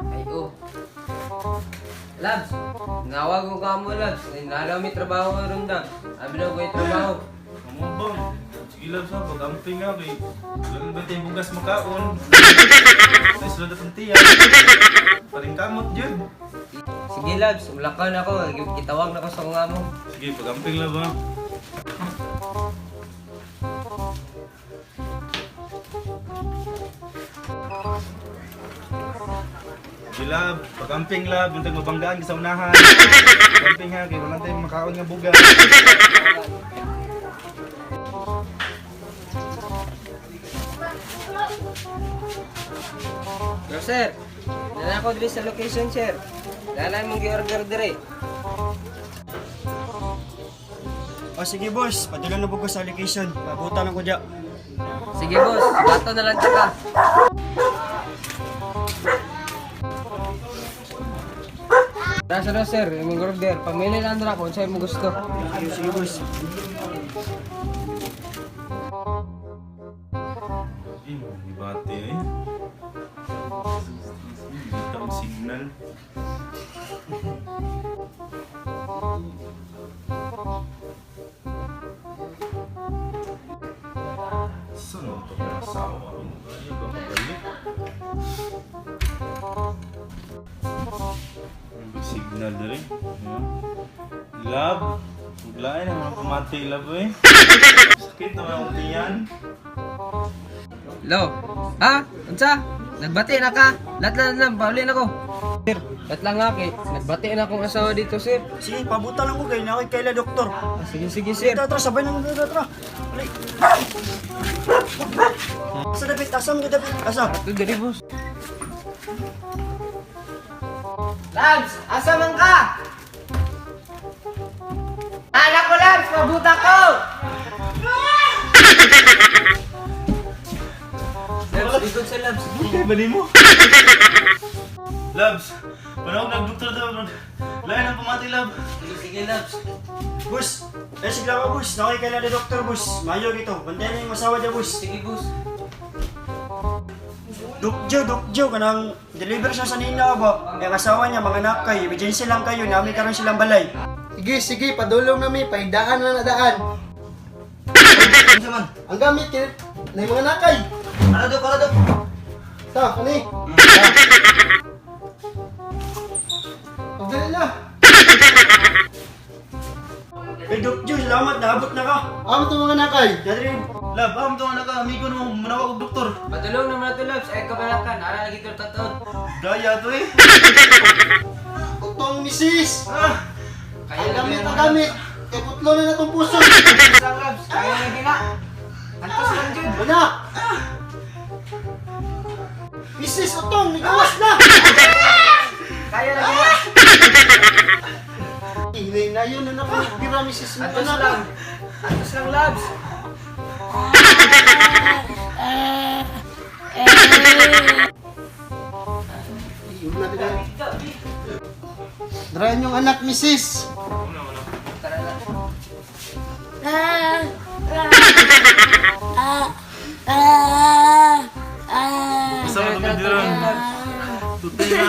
Ay, oh. Labs, nawag ko ka mo, Labs. Nalaw may trabaho ron, Labs. Abi na ko yung trabaho. Amo bang? Sige lang sa pag-amping nga kay. Wala ba tayong bugas makaon? Ay sulod atong tiyan. Paring kamot jud. Sige, Labs, ulakan ako. Gitawag na ko sa kong amo. Sige, pag-amping lang ba? Sige lab, pag-amping lab, buntag mabanggaan ka sa unahan. Pag-amping ha, kay wala tayong makaon nga bugas. Yo, sir. Dala ako diri sa location, sir. Dala mong gi-order diri. O sige boss, padala na po ko sa location. Pabutan ako dya. Sige, boss. Bato na lang tsaka. Tara na, sir. Yung mong order. Pamili lang na kung sa'yo mo gusto. Sige, sige boss. Eh, ibate eh. Dito ang signal. Saan ang ito asawa? Ay, ba mabalik? May signal na rin. Love! Maglain ang mga pamati, love eh. Sakit naman ang tiyan. Lo. Ha? Unsa? Nagbati na ka? Lat lang lang, pauli na ko. Sir, lat lang nga kay. Nagbati na akong asawa dito, sir. Sige, pabutan lang ko kay na kaila doktor. Ah, sige, sige, sir. Tara, tara, sabay na tara, tara. Alay. Asa dapit, asa mo dapit, asa. Ito diri, boss. Labs, asa man ka? Anak ko, Labs, mabuta ko. Labs, ikot sa Labs. Okay, bali mo. Labs, panahon nagdoktor daw. Lain ang pamati, Lab. Sige, sige, Labs. Boss, eh sige lang ka boss, na kaila ni doktor boss. Mayo gito, bantayan na yung asawa dya boss. Sige, boss. Dukjo, dukjo, kanang deliver siya sa nina ba? Yung asawa niya, mga anak kayo, emergency lang kayo, nami karon silang balay. Sige, sige, padulong na mi, paidaan na na daan. Ano man? Ang gamit kay na yung mga nakay. Ano dok, ano dok? Sa, kani. Pagdali na. Eh Dukjo, salamat, naabot na ka. Amo to mga nakay. Dadri, Lab, am to anak ka, amigo no, manawag og doktor. Padulong naman ito, Labs. Ay, kabalakan. Ara lagi ito tataon. Daya to eh. Utong misis. Ah, Ang gamit, ang gamit. Kay putlo na natong puso. Lang, Labs. Kaya lagi na. Antos lang dyan. Wala. Misis, utong, nigawas na. Kaya lagi na. Hinay na yun, anak ko. Bira, misis mo, Antos anak. lang. Antos lang, Labs. Iyon na nila. Darayan yung anak, misis. Tara na. Basta mo tumidiran. Tutay na.